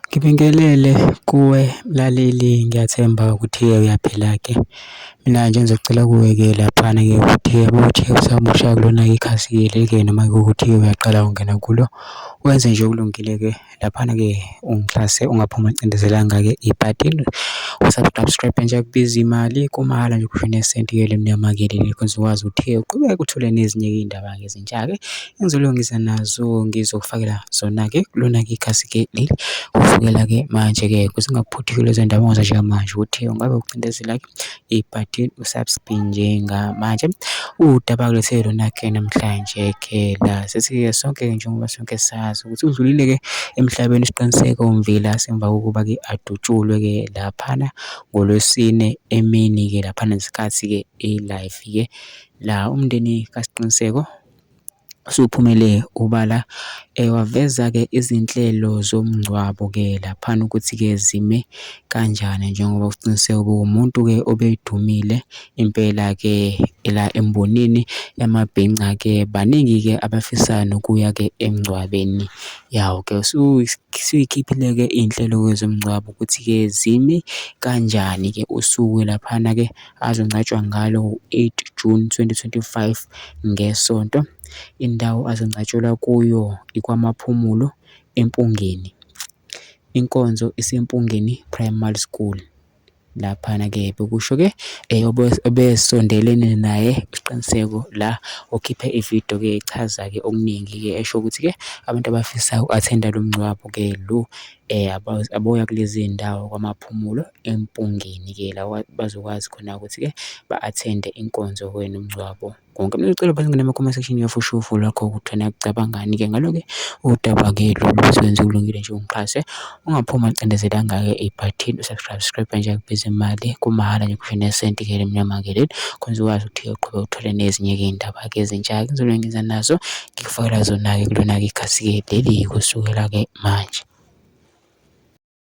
Ngibingelele kuwe mlaleli, ngiyathemba ukuthi-ke uyaphila-ke. Mina nje ngizocela kuwe-ke laphana-ke ukuthi-ke mawuthi usamusha kulona-ke ikhasi-ke leli-ke noma-ke ukuthi uyaqala ukungena kulo, wenze nje okulungile-ke laphana-ke ungixhase ungaphumi uncindezelanga-ke ibhathini u-subscribe nje akubizi imali, kumahhala nje ukusho nesenti-ke elimnyama-ke leli ukuze ukwazi ukuthi uqhubeke uthole nezinye-ke iy'ndaba-ke ezintsha-ke engizolungisa nazo ngizokufakela zona-ke kulona-ke ikhasi-ke leli kusukela-ke manje-ke ukuze ungakuphuthi lezo ndaba ongazazi njengamanje ukuthi ungabe ucindezela-ke ibhathini u-subscribe njengamanje. Udaba kulethele lona-ke namhlanje-ke la sethi-ke sonke-ke njengoba sonke sazi ukuthi udlulile-ke emhlabeni uSiqiniseko Mvila emva kokuba-ke adutshulwe-ke laphana ngoLwesine emini-ke laphana ngesikhathi-ke e-live-ke la umndeni kaSiqiniseko usuphumele ubala waveza-ke izinhlelo zomngcwabo-ke laphana ukuthi-ke zime kanjani njengoba uSiqiniseko umuntu-ke obedumile impela-ke la embonini yamabhinca-ke baningi-ke abafisa nokuya-ke emngcwabeni yawo-ke. Usuyikhiphile-ke iy'nhlelo-ke zomngcwabo ukuthi-ke zime kanjani-ke usuku laphana-ke azongcwatshwa ngalo 8 June 2025 ngeSonto. Indawo azongcwatshelwa kuyo iKwaMaphumulo eMpungeni. Inkonzo iseMpungeni Primary School. Laphana-ke bekusho-ke obesondelene naye uSiqiniseko la okhiphe ividiyo-ke echaza-ke okuningi-ke esho ukuthi-ke abantu abafisa uku-attend-a lo mngcwabo-ke lo aboya kulezi ndawo KwaMaphumulo eMpungeni-ke la bazokwazi khona ukuthi-ke ba-attend-e inkonzo-ke nomngcwabo. Konke mina ngicela bese ngene ema-comment section yafushufu lakho ukuthi wena kucabangani-ke ngalo-ke udaba-ke lolu wenze okulungile nje ungixhase ungaphumi uncindezelanga-ke ibhathini u-subscribe nje akubizi imali, kumahhala nje kusho nesenti-ke elimnyama-ke leli khona ukwazi ukuthi uqhubeke uthole nezinye-ke iy'ndaba-ke ezintsha-ke engizolungisa nazo ngikufakela zona-ke kulona-ke ikhasi-ke leli kusukela-ke manje.